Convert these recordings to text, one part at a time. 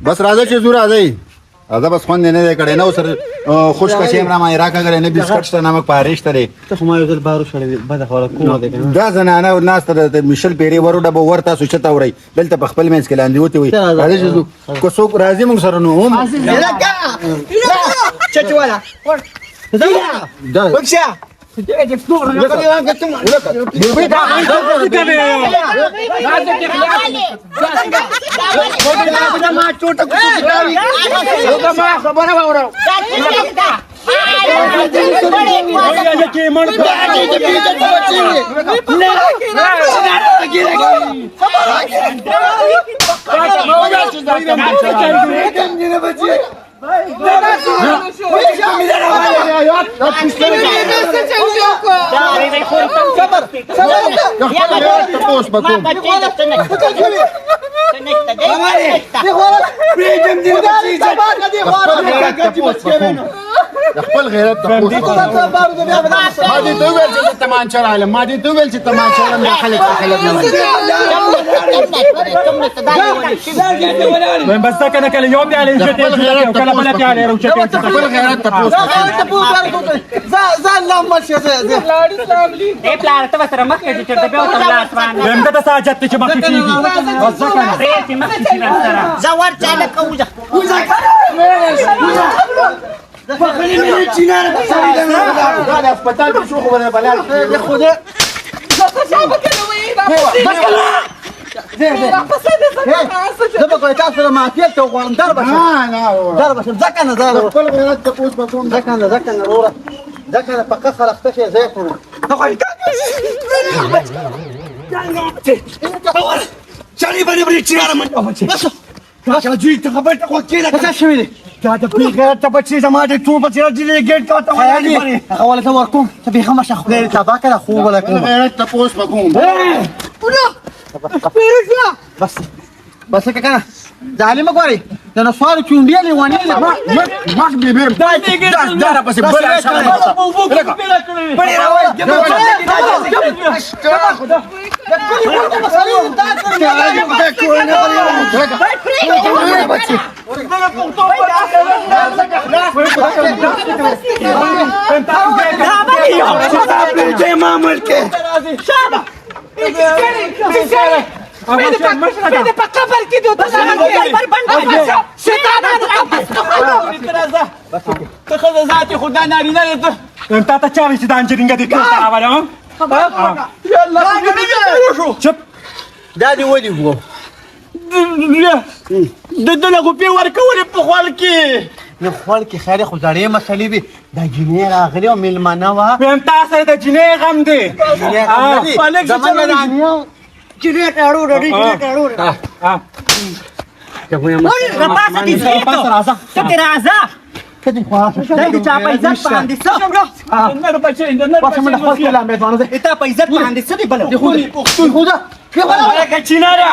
بس راځه چې زو راځئ، راځه بس، خوند یې نه دی کړی. نه سره خوش کسې هم را باندې راکړه کړی، نه بسکټ شته، نه مک پارې شته دی. ته خو ما یو ځل بار وشړې، بده خوره کومه دی کنه. دا زنانه ناسته ده، مشل پیرې ورو ډبه ور تاسو چته ورئ، دلته په خپل منځ کې لاندې وتې وي. راځئ چې ځو، که څوک راځي موږ سره نو هم چچواله دا وکشه. تپوس به کوم. د خپل غیرت تپوس به کوم. ما دې ته وویل چې زه تمانچه راغلم، ما دې ته وویل چې تمانچه راغلم، دا خلک په خلک نه مني. بس دا کنه، کله یو پیاله یې خپل غیرت او کله بل تپوس پیاله راوچتې. خپل غیرت تپوس به کوم. دې پلار ته به سره مخکې شي، چېرته بیا ورته لاس باندې. وایم ته ساجت چې مخکې کېږي، بس ځه کنه. پرې چې مخکې شي درسره. دا د هسپتال په شو خو به بلال. زه به کوی تاسو سره معافیت ته وغواړم، در به شم. نه نه وروره. در به شم، ځکه نه د زه خپل غیرت تپوس به کوم. ځکه نه، ځکه نه وروره، ځکه نه پکه خلک ته شي زه کړم. څه شوي دي؟ خیالي هغه ولا زه ورکوم، ته بېغمه شه، خدای دې تباه کړه، خوب ولا خپل کوم. غیرت تپوس به کوم. بس بس کنه، ظالم ګوري د نسوارو چونډې لیوانې. مخ بې بې دا را پسې بل شاله. تا ته چا ویل چې دا انجرینګه دې کور ته راولم؟ چپ. دا دی ودی وو. د ده له روپۍ ورکولې په خوړ کې. نه، خوړ کې خیر، خو زړې مسلې وي. دا جینۍ راغلې او مېلمانه وه. وایم تا سره د جینۍ غم دی. جینۍ غم نه دی. زمونږ جینۍ ته اړو ډډې، جینۍ ته اړو. راپاسه دې زوی ته، ته راځه. دا د چا په عزت باندې څه؟ نر بچی، د نر پاسه منډه، خپل کلام به ځوانه. تا په عزت باندې څه دی بل؟ پښتون خدا. لکه چینه ده.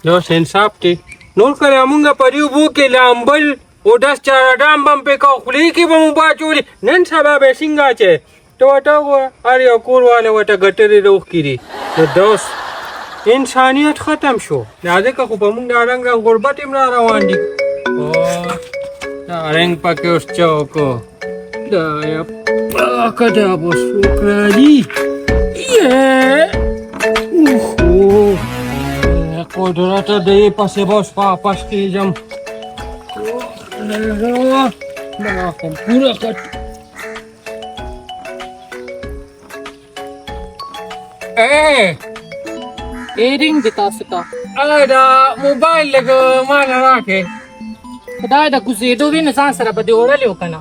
نو انصاف دی نور کړه، مونږ په دې اوبو کې لامبل او داس چاره ډام بم پې کو، خولې کې به مو باچولې. نن سبا به څنګه چې ته ورته وګوره، هر یو کور واله ورته ګټلې د اوښکې دي. نو دوست انسانیت ختم شو، دا ځکه خو په مونږ دا رنګ رنګ غربت هم را روان دي. دا رنګ پکې اوس چا وکړو؟ دا یا پاکه دا به څوک راځي؟ اوهو، قدرت د یې پسې به اوس واپس کېږم. دا خو پوره کټ. ایرینګ دی تاسو ته. دا موبایل لږ ما نه راکړې. خدای د ګوزېدو وي، نو ځان سره به دې وړلی و که نه؟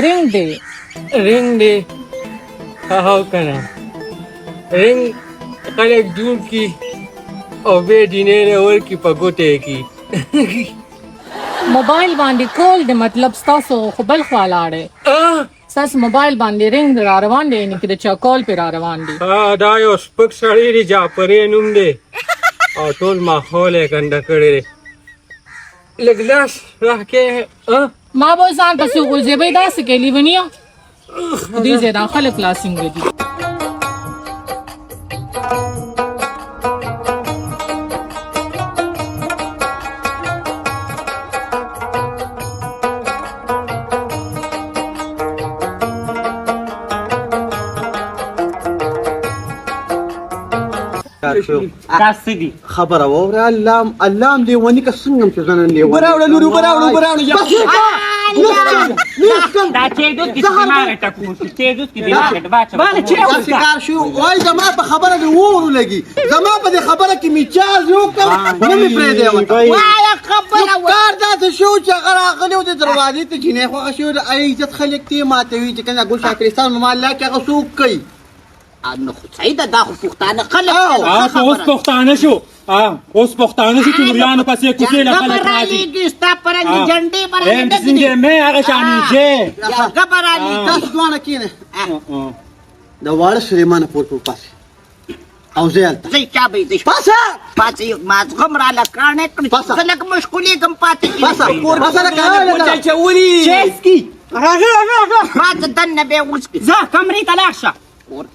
رینګ دی. رینګ دی هو که نه؟ رینګ خلک جوړ کړي. او به جینې له ورکی په ګوتې کی. موبایل باندې کول د مطلب ستاسو خو بل خوا لاړی. ستاسو موبایل باندې رینګ را روان دی، یعنې کې د چا کال پې را روان دی. ها، دا یو سپک سړی دی، جعفرې نوم دی، او ټول ماحول یې ګنده کړی دی. لږ لاس راکې. ما به ځان پسې وغورځېبئ داسې کوي لیونیه. دې ځای دا خلک لا څنګه دي؟ دا څه دي؟ خبره واوره، الله الله هم لیوني که څنګه هم چې زه نن لیونی وراوړه لوري، وراوړه، وراوړه. دا چې دوت کې دماغ ټکور شي، چې دوت کې دماغ ډباچ. مال چې داسې کار شو وای، زما په خبره دې اور ولګي، زما په دې خبره کې مې چارج یو کړ، نه مې پرېږدی ورته. وایه خبره. نو کار داسې شو چې هغه راغلی و د دروازې ته، جینۍ خوښه شوې ده، ای عزت خلک دی ماته وي چې کنه ګل شاکرستان مال لا کې هغه څوک کوي. نو خو صحیح ده، دا خو پښتانه خلک. ها، اوس پښتانه شو، اوس پښتانه شو چې نوریانو پسې کوڅې له خلک راځي. ستا پر جنډې پر ایم څنګه مې هغه شانې چې جرګه به رالېږي. تاسو دواړه کښېنئ، د واړه سلیمانه پورته وپاسئ او زه هلته زه چا به یې پاسه پاتې مازغم راله کاڼی کړي، زه لږ مشغولېږم پاتې. پاسه پاسه لکه چولي چیسکي راغله راغله. پاتې دننه به یې وڅکي. ځه کمرې ته لاړ شه،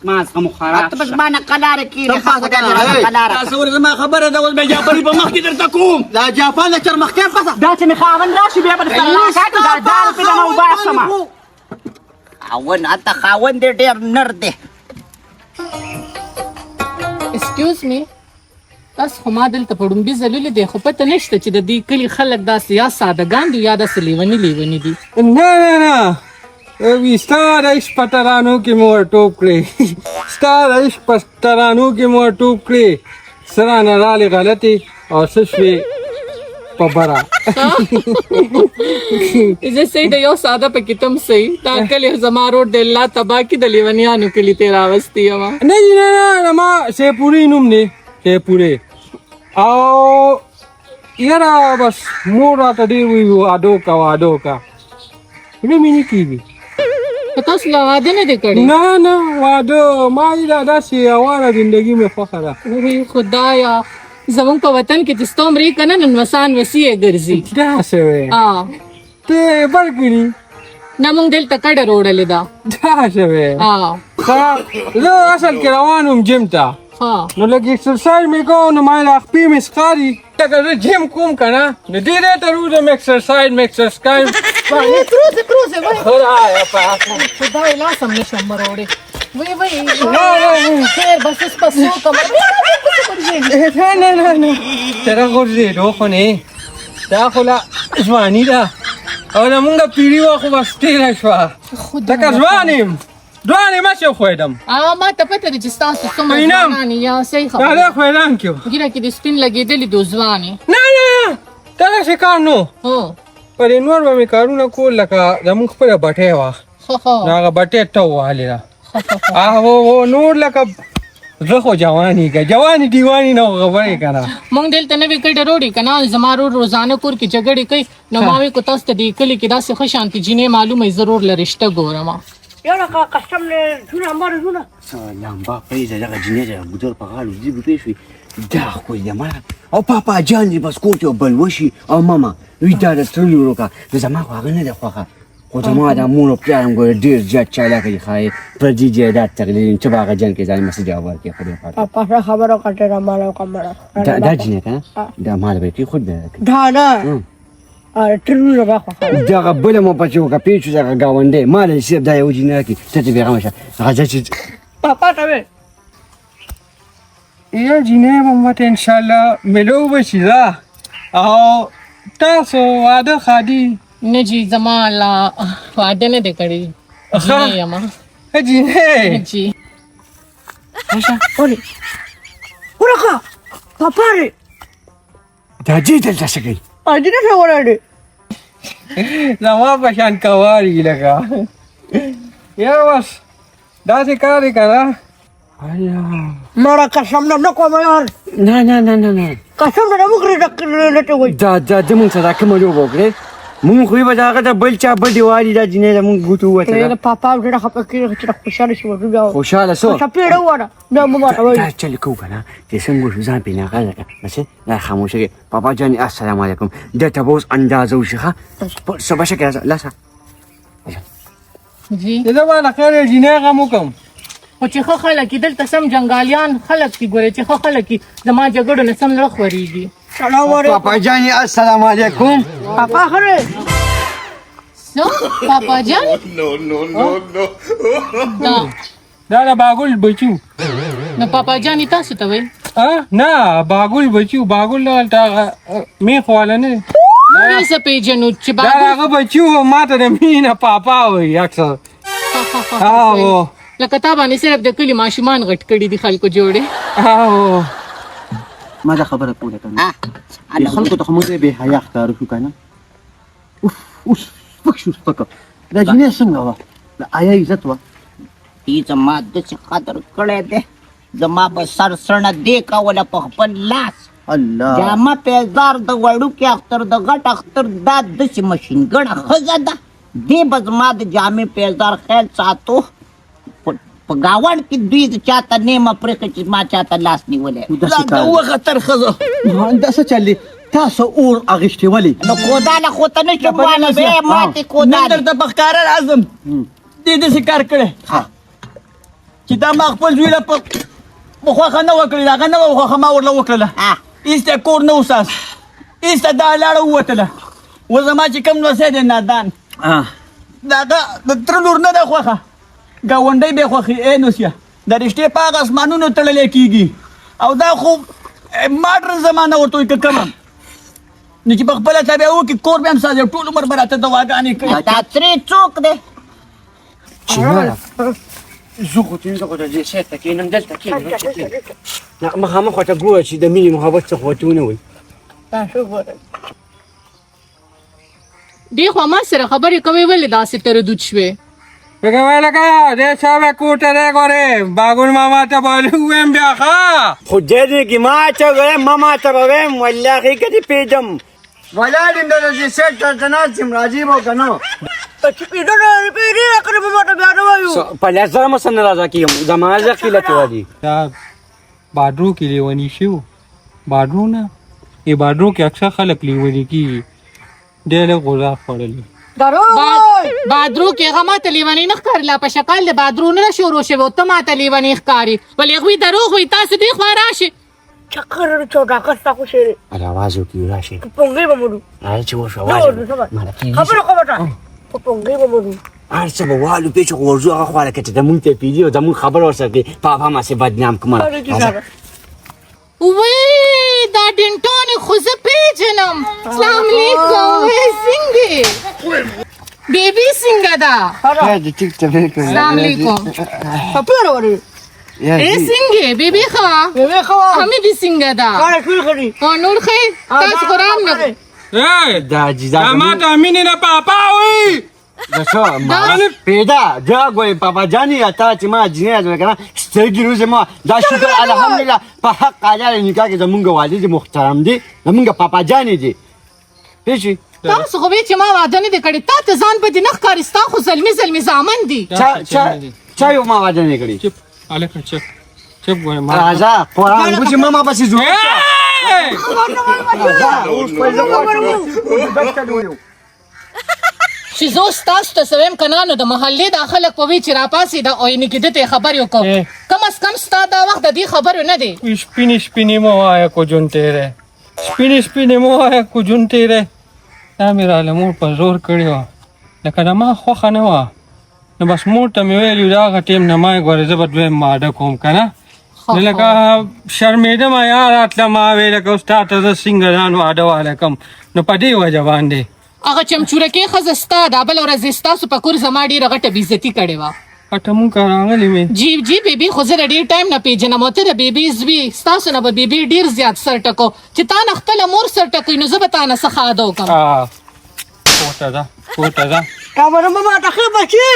مازغه مو خراب. ته به زما نه قلاره کېږي. ته پاسه کنه. قلاره. تاسو ورته زما خبره ده، اوس به جعفري په مخ کې درته کوم. دا جاپان د چرمخکې پاسه. دا چې مې خاوند راشي بیا به درسره لاس کاږي، دا دال پې دمه وباسمه. خاوند هلته، خاوند دې ډېر نر دی. ایکسکیوز می، تاسو خو ما دلته په ړومبي ځل ولیدی، خو پته نشته چې د دې کلي خلک داسې یا سادهګان دي یا داسې لیوني لیوني دي. نه نه نه، وی ستا د عشق په ترانو کې مې ورټوپ کړې، ستا د عشق په ترانو کې مې ورټوپ کړې، څه رانه رالې غلطې او څه شوې په بره. زه صحیح د یو ساده پکې تم صحیح. دا کلی زما روډ دی، الله تباه کړي، د لیونیانو کلي ته یې راوستی یم. نه نه نه، ما سیپوري نوم دی، سیپوري. او یاره بس مور راته ډېر وایي واده وکړه واده وکړه، نه مې نه کېږي. خو تاسو لا واده نه دی کړی؟ نه نه، واده ما یې دا داسې اواره زندګي مې خوښه ده. وی خدایا، زمونږ په وطن کې چې ستا مرې که نه نو نوسان وسیې ګرځي. داسې وې؟ ته بل کړي؟ نه، مونږ دلته کډه روړلې ده. داسې وې؟ زه اصل کې روان وم جیم ته، نو لږ اکسرسایز مې کوو، نو ما له خپې مې ښکاري لکه زه جیم کوم که نه، نو دې ځای ته روزم اکسرسایز مې اکسرسایز. کروزه کروزه وای خدایا پاکه. خدای، لاس هم نشم مروړی. وی وی، خیر بس اوس به څه وکړم؟ نه نه نه نه، تر غورځېدو خو نه، دا خو لا ځواني ده او زمونږ پیړي وه، خو بس تېره شوه. لکه ځوان یم، ځوان یم، هسې وښویېدم. ما ته پته ده چې ستاسو څومره ځوانان یا صحیح خبره. دا خویدان کې ږیره کې د سپین لګېدلي دو ځوان یې. نه نه نه، دا داسې کار نو په دې نور به مې کارونه کول، لکه زمونږ خپله بټۍ وه، نو هغه بټۍ ټو وهلې ده. هو نور لکه زه خو جواني که جواني دیواني نه خبرې که نه. مونږ دلته نوې کډه روړي که نه، زما ورور روزانه کور کې جګړې کوي، نو ما وی که تاسو ته دې کلي کې داسې ښه شانتې جینۍ معلومه وي، زه ورور له رشته ګورم. یاره قسم له زونه مر زونه لمبا پرېږده، دغه جینۍ د ګودر په غاړه اوږدې روپۍ شوې، دا ښکلې ده مړه. او پاپا جان دې بس کور کې یو بل وشي او ماما وي دا د تره لور وکړه. نو زما خو هغه نه ده خوښه، خو زما د مور او پلار هم ګوره ډېر زیات چالاکه دي، ښایي پردي جایداد تغلي چې به هغه جنګ کې ځان مسجد ورکړي. خدای پاک پاپا سره خبره وکړه، ډېره ماله وکړه مړه. دا جینۍ که نه دا مال به یې کوي، خود به یې کوي. دا نه ترونه به خوښه. دغه بله مو پسې وکړه، پېچو دغه ګاونډی ما له صرف دا یو جینۍ راکړي، ته ترې بېغمه شه. راځه چې پاپا ته وې یو جینۍ به ماته انشاءالله میلو به شي دا. او تاسو واده ښادي؟ نه جي، زما لا واده نه دی کړی، جینۍ یم. جینۍ جي. ولې ورکه پاپا دې دا جې دلته څه کوي؟ جینۍ څه ولاړې زما په شان کواري لکه یا بس داسې کار یې که نه. مړه قسم نه نه کوم یار. نه نه نه نه نه، قسم نه موږ رټه وای. دا دا د مونږ سره کومه لوبه وکړې؟ مونږ خو به د هغه د بل چا بډې والي دا جینۍ له مونږ ګوتو ووتله. پاپا ډېره خفه کېږي چې خوشحاله شي ورته بیا خوشحاله سو څپېړه ووهله بیا مو ماته وایي. دا چل کوو که نه چې څنګه وشو ځان پرې ناغله کړه، بس دا خاموشه کې. پاپا جانې السلام علیکم، ده ته به اوس اندازه وشي. ښه څه به شکې راځه لاسه. جی زه به له خیره جینۍ غم وکړم. خو چې ښه خلک یې دلته سم جنګالیان خلک دي، ګورې چې ښه خلک یې زما جګړو نه سم زړه خورېږي. سلام علیکم پاپا جانې السلام علیکم. پاپا ښه دی؟ څه پاپا جان؟ دا دا د باګل بچو. نو پاپا جان یې تاسو ته وایي؟ نه باګل بچو، باګل دلته هغه میخ والا نه دی. موږ یې څه پېژنو چې دا باګل هغه بچو ما ته د مینه پاپا وایي اکثر. آو لکه تا باندې صرف د کلي ماشومان غټ کړي دي خلکو جوړې. آو ما دا خبره کوله که نه دې خلکو ته خو موږ بې حیا ښکاره شو که نه. اوف اوس سپک شو سپک. دا جینۍ څنګه وه؟ د آیا عزت وه؟ دې زما داسې قدر کړی دی، زما به سر سڼه دې کوله په خپل لاس. الله جامه پیزار د وړوکي اختر د غټ اختر، دا داسې مشینګړه ښځه ده، دې به زما د جامې پیزار خیال ساتو. په ګاونډ کې دوی د چاته نیمه پرېښې چې ما چاته لاس نیولی. داسې کار وخه تر ښځه دا څه چل دی؟ تاسو اور اغېستې ولې؟ نو کوداله خو ته نه شم واله، بیا یې ماتې نن کودالې. درته په ښکاره راځم. دې داسې کار کړی چې دا ما خپل زوی له په خوښه نه وه کړې، هغه نه وه خوښه ما ورله وکړله. هېڅ ته کور نه وساس، هېڅ ته دا لاړه ووتله. اوس زما چې کوم لمسی دی نادان، د هغه د تره لور نه ده خوښه، ګاونډی بې خوښي. ای نوسیه د رشتې په هغه اسمانونو تړلی کېږي، او دا خو ماډرن زمانه ورته وایي که کومه نو چې په خپله تابع وکړي کور به هم سازي، ټول عمر به راته دواګانې کوي. دا ترې څوک دی؟ چې نه زه خو چې زه خو د دې سیټ ته کښېنم، دلته کښېنم. نه مخامخ ورته ګوره چې د مینې محبت څه خو ورته ونه وایي. تاسو ګورئ دې خو ما سره خبرې کوي، ولې داسې تردود شوې؟ لکه وای لکه دې صاحب کوټه دی ګورې باګل ماما ته به ووایم بیا. ښه خو دې دې کې ما ته وایم، ما ته به وایم والله هغې که دې پېږدم ولاړ یم د دې سیټ ته ناست یم، راځي به که نه؟ چې پېژنه پیرې راکړې به ماته بیا نه وایو. په لس زره مو څه نه راځه کېږم، زما زه قیلت والي. دا باډرو کې لیوني شوي، باډرو نه ای باډرو کې اکثر خلک لیوني کېږي. دی لږ غوړه خوړلې. بادرو کې هغه ماته لیونی نه ښکاري، لا په شکل د بادرو نه شروع شوی، ته ماته لیونی ښکاري. ولې هغوی دروغ وایي؟ تاسو دې خوا راشئ. چکر چوټاکه ستا خوشې دی. هله اواز وکړي راشئ. په پونګۍ به مړو. هغه چې وشو اواز خبره کومه ده، په پونګۍ به مړو. هر څه به والو پېچ خو ورځو هغه خوا لکه چې زمونږ ته پېږي او زمونږ خبره ورسره کوي. پاپا ما سې بدنام کړم. وی دا ډینټونی خو زه پېژنم. سلام علیکم. وی څنګه بیبي څنګه ده؟ سلام علیکم. په ورې ای څنګه بیبي ښه وه؟ بیبي ښه وه. همې دې څنګه ده؟ ټول ښه دي. نور ښه؟ تاسو خو رام نه دا جزا دا ما ته مینې نه پاپا وایي. پیدا دا ګورې پاپا جانې تا چې ما جینۍ راځوله که نه سترګې روزې ما دا شکر الحمدلله په حق حلال نکاح کې زمونږ والد محترم دی، زمونږ پاپا جانې دی. پوه شوې؟ تاسو خو وایې چې ما واده نه دی کړی، تا ته ځان بدې نه ښکاري، ستا خو زلمي زلمي زامن دي. چا یو ما واده نه کړی؟ چپ هلکه چپ چپ ګورې ما راځه قرآن وچې ما ما پسې ځو. چې زه اوس تاسو ته څه وایم که نه نو د محلې دا خلک به وایي چې راپاڅېده او یعنې کې ده ته یې خبرې وکړو. کم از کم ستا دا وخت د دې خبرو نه دی. سپینې سپینې مه وایه کوجون تېری، سپینې سپینې مه وایه کوجون تېری. دا مې راله مور په زور کړې وه، لکه د ما خوښه نه وه، نو بس مور ته مې ویلي د هغه ټایم نه ما یې ګورې زه به دویم ماډه کوم که نه. نو لکه شرمېدم یا راتله ما ویې لکه اوس تا ته زه څنګه ځان واده واله کوم، نو په دې وجه باندې. هغه چمچورکې ښځه ستا ده، بله ورځ یې ستاسو په کور زما ډېره غټه بېعزتي کړې وه. اټه مونږ راغلي مې. جی جی بیبي خو زه د ډېر ټایم نه پېژنم او ته د بیبي زوی، ستاسو نه به بیبي ډېر زیات سر ټکو. چې تا نه خپله مور سر ټکوي نو زه به تا نه څه ښاده وکړم. کوټه ده کوټه ده. خبره مه ماته ښه بچې.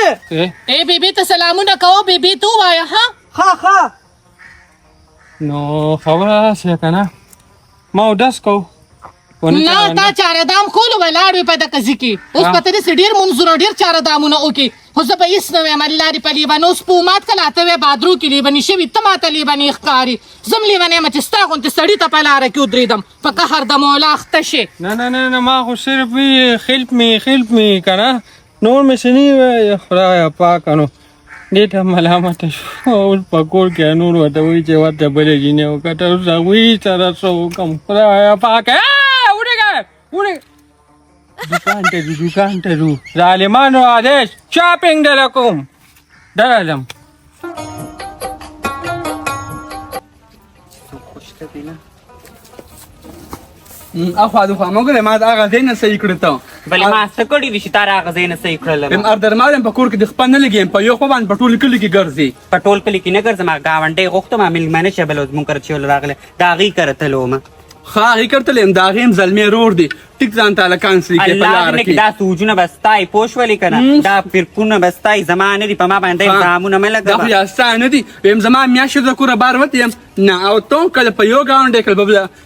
ای بیبي ته سلامونه کوه، بیبي ته ووایه. ها ښه ښه. نو خبره داسې ده که نه، ما اودس کو. نه، تا چاره دام کولو ولاړ وې په دغه ځای کې. اوس به ته داسې ډېر مونځونه، ډېر چاره دامونه وکړې، خو زه به هېڅ نه وایم. الله دې په لیونو سپو مات کړه. ته وې بادرو کې لیوني شوي، ته ماته لیونی ښکاري. زه هم لیونی یم چې ستا غوندې سړي ته په لاره کې ودرېدم. په قهر د مولا اخته شې. نه نه نه نه، ما خو صرف وی خلپ می خلپ می که نه، نور مې څه نه ویل. خدایه پاکه، نو دې ته ملامت شو. اوس په کور کې نور ورته وایي چې ورته بلې جینۍ وکتل. اوس هغوی سره څه وکړم؟ خدایه پاکه، ورېږه ورېږه. دوکان ته ځو، دوکان ته ځو. ظالمانو آدیش شاپینګ دله کوم درځم. اخوا دخوا مو ګوره، ما د هغه ځای نه صحیح کړی ته. بلې ما څه کړي دي چې تا هغه ځای نه صحیح کړلم؟ یم اردرمال یم، په کور کې د خپه نه لګي یم، په یو خوا باندې په ټول کلي کې ګرځي. په ټول کلي کې نه ګرځم، هغه ګاونډی غوښتم، ما مېلمانه چې بل زموږ کره چې راغلی د هغې کره تللی وم. ښه، هغې کره تللی یم، د هغې هم زلمی رور دی، ټیک ځان ته هلکان سړي کوي په الله لاره دې نه کې. کړي دا سوجونه به ستا یې، پوه شولې که نه؟ دا فرقونه به ستا یې، زما نه دي. په ما باندې الزامونه مه دا خو لګوه. یا ستا نه دي. ویم زما میاشتې د کوره بار وتی یم نه، او ته کله په یو ګاونډی کله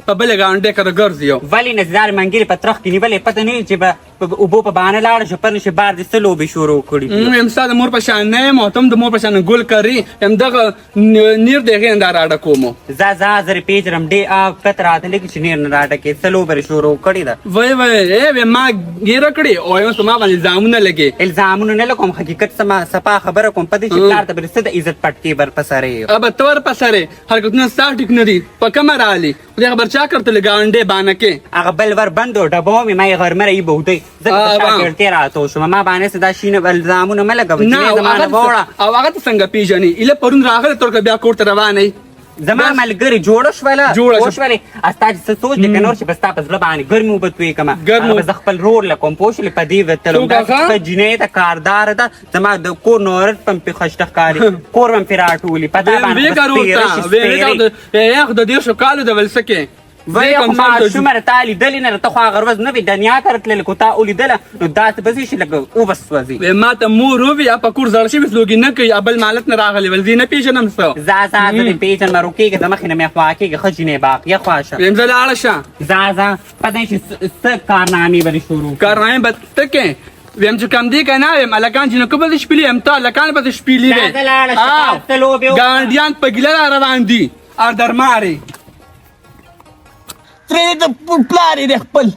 په بله ګاونډی کره ګرځي. یو ولې نه ځار منګېرې په ترخ کې نیولې، پته نه چې به اوبو په بهانه لاړه شو، پته نه چې بار دې څه لوبې شروع کړي. ویم ستا د مور په شان نه یم، او ته هم د مور په شان ګل کري. یم دغه نیر د هغې نه دا راډکوم. ځه ځه، زه دې پېژنم. ډېر کته راته لګي چې نیر نه راډکې، څه لوبه دې شروع کړې ده؟ وای وای، ای ویم ما ږیره کړې او یم ما باندې الزامونه لګې. الزامونه نه لګوم، حقیقت سما صفا خبره کوم. پته چې پلار ته به څه د عزت پټکې ور په سره یې. ابه ته ور په سره حرکتونه ستا ټیک نه دي، په کومه رالي؟ خدای خبر چا کړته له ګاونډې بانه کې. هغه بل ور بند و، ډبو مې ما یې غرمه یې بودی، ځکه په شا ګړتې راتو شوم. ما باندې څه دا شي نه الزامونه مه لګوه. نه، زما نه وړه. او هغه ته څنګه پېژنې؟ ایله پرون راغلی تر بیا کور ته روان یې. زما ملګرې جوړه شوله، جوړه پوه شولې؟ ستا چې څه سوچ دی که نور چې به ستا په زړه باندې ګرمې اوبه تویې کړم، هغه به زه خپل رور له کوم، پوه شولې؟ په دې به تلم. څوک دا هغه؟ ښه جینۍ ده، کارداره ده، زما د کور نورت به مې پرې خشته ښکاري، کور به مې پرې راټولي. په تا ویم باندې وی به که رور سپېره ته، شي، ویم وی که سپېرې. یخ د 30 کالو د بل څه کې. وی زه خو کوم ځای ته ماشومه ده، تا لیدلې نه ده، ته خو هغه ورځ نه وې دنیا کره تللې، خو تا ولیدله نو داسې به څه شي لکه اوبه سوځي. وی ما ته مور ووی، په کور زړه شوي څوک یې نه کوي، بل مالت نه راغلی، ول زه یې نه پېژنم څه. ځه ځه، زه دې پېژنم، روکېږه د مخې نه مې خوا کېږه. ښه جینۍ باقیه خوا شه. ویم زه لاړه شه. ځه ځه، پته نه چې څه کارنامې به دې شروع کړي. کارنامې به ته کې؟ ویم چې کم دی که نه، ویم هلکان چې نو کوم به شپېلي، یم ته هلکان به دې شپېلي وې. ځه، ځه لاړه شه، څه لوبې وکړه. ګاونډیان په ګیله را روان دي، اردرمارې. ترې د پلار یې دی خپل.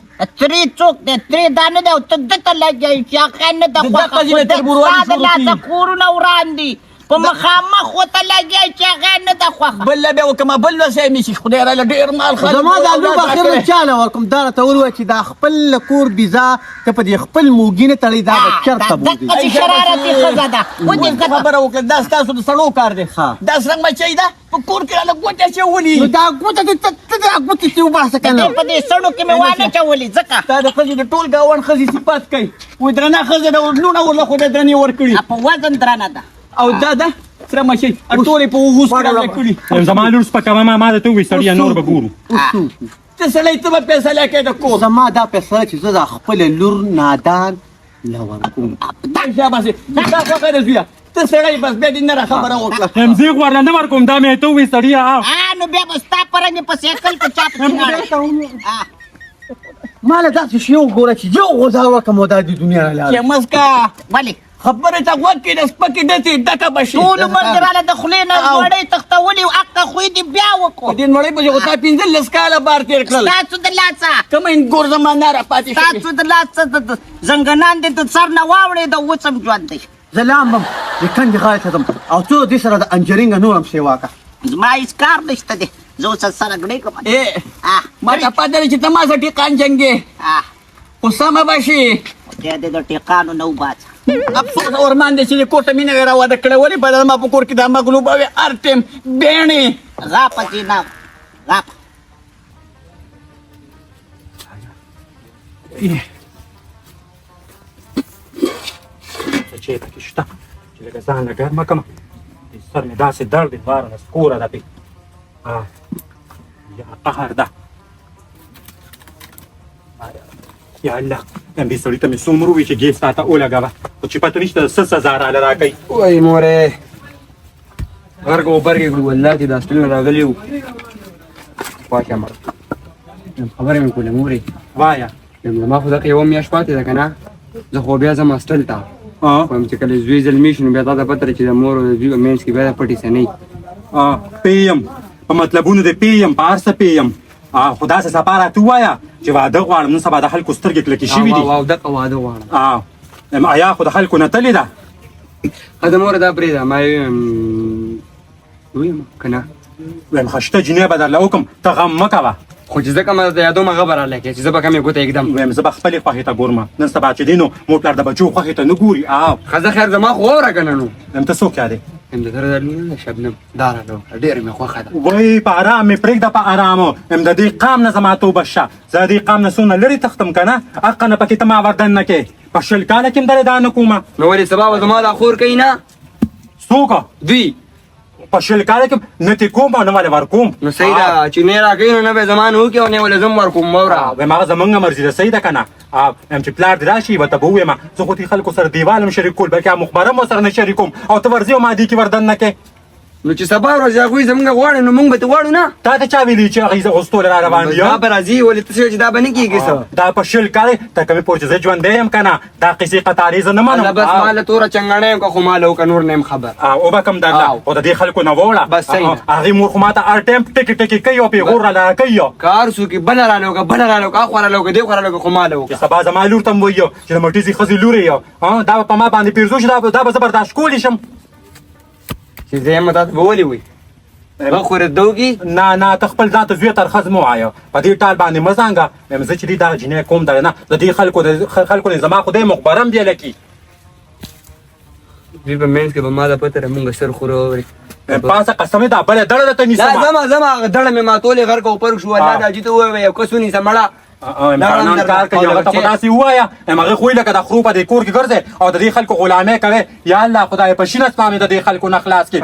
ترې څوک دی؟ ترې دا نه دی، او ته ده ته لګیا یې چې هغه نه ده د خوښه. دغه ځای نه تر بوروالي ستا د شروع لاسه کړي. کورونه وران دي، په مخامخ ورته لګیا یې چې هغه نه ده خوښه. بل له بیا وکړم، بل لوسی مې شي، خدای راله ډېر مال خلک زما دا ورکړي. لور به اخر له چا له ورکوم؟ دا راته ووایه چې دا خپل له کور بیزا ته په دې خپل موږي نه تړي، دا به چېرته دا بوځي؟ دقسې شرارتي ښځه ده. ودې اوس خبره وکړه، دا ستاسو د سړو کار دی. دا څرنګه مچۍ ده په کور کې راله ګوتې اچولي. نو دا ګوته دې ته دا ګوتې چې وباسه که نه؟ په دې سړو کې مې وانه چولې ځکه. تا د ښځې د ټول ګاونډ ښځې صفت کوي، وایي درنه ښځه ده، لوڼه ورله خدای درنې ورکړي. په وزن درنه ده. او دا ده سره مچۍ ټولې په اوږو سره کړي. زما لور سپکوه، ما درته وویل سړیه، نور به ګورو. ته سړی ته به فیصله کوې د کور. زما دا فیصله چې زه دا خپله لور نادان له ورکوم. شاباسې، دا خوښه ده زویه، ته سړی بس بیا دې نه را خبره وکړه. یم زه خو ورله نه ورکوم، دا مې ته وویل سړیه. نو بیا به ستا په رنګ په سایکل په چا پسې لاړ. ما له داسې شی وګوره چې یو غوزار ورکړم او دا دې دنیا را لاړه. چې مسکا. ولې؟ خبرې ته غوږ کښېنه، سپکې ډسې ډکه به شي. ټول عمر دې راله د خولې نه نوړۍ تښتولې او اقه خوی دې بیا وکړو. په دې نوړۍ پسې خو تا 15 کاله بار تېر کړل. ستاسو د لاسه. کومه ګور زما نه را پاتې شوې. ستاسو د لاسه زنګنان دې د سر نه واوړې، د اوس هم ژوند دی. زه لامبم د کندې غاړې ته ځم او څو دې سره د انجرینګ نور هم سیوا کړه. زما هېڅ کار نشته دی، زه اوس سره ګړۍ کوم. ما ته پته ده چې ته ما سره ټیقان جنګې، خو سمه به شي. خدای دې د ټیقانو نه وباسه. افسوس او ارمان دی چې دې کور ته مې نوې را واده کړی، ولې به زما په کور کې دا مغلوبه وي هر ټایم بېڼې. غاپه دې نه غاپه. څه چې پکې شته چې لږه ځان له ګرمه کړم، سر مې داسې درد دی، واره نسکوره ده پې. یا قهر ده. یا الله، دې سړي ته مې څومره وویل چې ګیس راته ولګوه، خو چې پته نشته څه سزا راله راکوي. وای مورې. غرق او برګ کړو والله چې دا سټل راغلی وو پاکه ما خبره مې کوله مورې. وایه. زما خو دغه یوه میاشت پاتې ده که نه، زه خو بیا ځم هاسټل ته. وایم چې کله زوی زلمی شي نو بیا تا ته پته ده چې د مور او د زوی په منځ کې بیا پټې څه نه وي. پوه یم په مطلبونو دې، پوه یم په هر څه پوه یم. خو داسې سبا راته ووایه چې واده غواړم. نن سبا د خلکو سترګې کلکې شوي دي. او دغه واده غواړم. ایا خو د خلکو نه تللې ده. ښه د موره دا پرېږده، ما یې ویم که نه؟ وایم ښه شته جینۍ به درله وکړم، ته غم مه کوه. خو چې ځکه ما درته یادوم هغه به رالکې چې زه به کمې ګوته ږدم. وایم زه به خپلې خوښې ته ګورم. نن سبا چې دی نو مور پلار د بچو خوښې ته نه ګوري. ښه زه خیر زما خو واوره که نه نو. وایم ته څوک یادې؟ وایم د تره دا لور نه ده شبنم، دا راله وکړه ډېره مې خوښه ده. وایي په ارام مې پرېږده په ارام. وایم د دې قام نه زما توبه شه، زه د دې قام نه څونه لرې تښتم که نه، حقه نه پکې ته ما وردن نه کې. په 20 کاله کې هم درې دا نه کومه. نو ولې سبا به زما دا خور کوي نه؟ څوک؟ دوی. په 20 کاله کې نه ترې کوم او نه ولې ورکوم. نو صحیح ده چې نه راکوي نو نه به زما نه وکړي او نه ولې زه هم ورکوم. واوره. وایم هغه زمونږ مرضي ده، صحیح ده که نه؟ وایم چې پلار دې راشي ورته به ووایم زه خو دې خلکو سره دیوال هم شریک کول، بلکې مخبره هم ورسره نه شریکوم او ته ورځې او ما دې کې وردن نه کې. نو چې سبا ورځ هغوی زمونږ غواړي نو مونږ به ترې غواړو نه. تا ته چا ویلي چې هغوی غوښتو له را روان دي؟ دا به راځي، ولې ته څه چې دا به نه کېږي څه؟ دا په 20 کاله تر کومې پورې چې زه ژوندی یم که نه دا قصې قطارې زه نه منم. بس ما له توره چنګڼه یم که خو ما له وکړه نور نه یم خبر. وبه کوم درله، خو د دې خلکو نه ووړه. بس صحیح ده. هغې مور خو ما ته هر ټایم ټکې ټکې کوي او پېغور راله کوي. که هر څوک یې بله راله وکړه، بله راله وکړه، اخوا راله وکړه، دې خوا راله وکړه، خو ما له وکړه. چې سبا زما لور ته هم وایي چې د مټیزې ښځې لور یې، دا به په ما باندې پیرزو شي، دا به زه برداشت کولی شم. چې زه یم تا ته به ولې وایي؟ هغه خو رد وکړي. نه نه، ته خپل ځان ته زوی تر ښځ مه وایه، په دې ټال باندې مه ځانګه. وایم زه چې دې دا جینۍ کوم دی نه د دې خلکو نه زما خدای مخبره هم بېله کړي. دوی په منځ کې به ما د پته ده مونږ سر خورو اوري. پاسه قسم دا بله دړه درته نیسم. دا زما هغه دړه مې ماتولې، غرق او پرک شو. الله دا جي ته ووایه یو کس ونیسه مړه. انسانان کار کوي، هغه ته خو داسې ووایه. هغه خو یې لکه د خرو په دې کور کې ګرځي او د دې خلکو غلامۍ کوي. یا الله خدای په شین اسمان مې د دې خلکو نه خلاص کړي.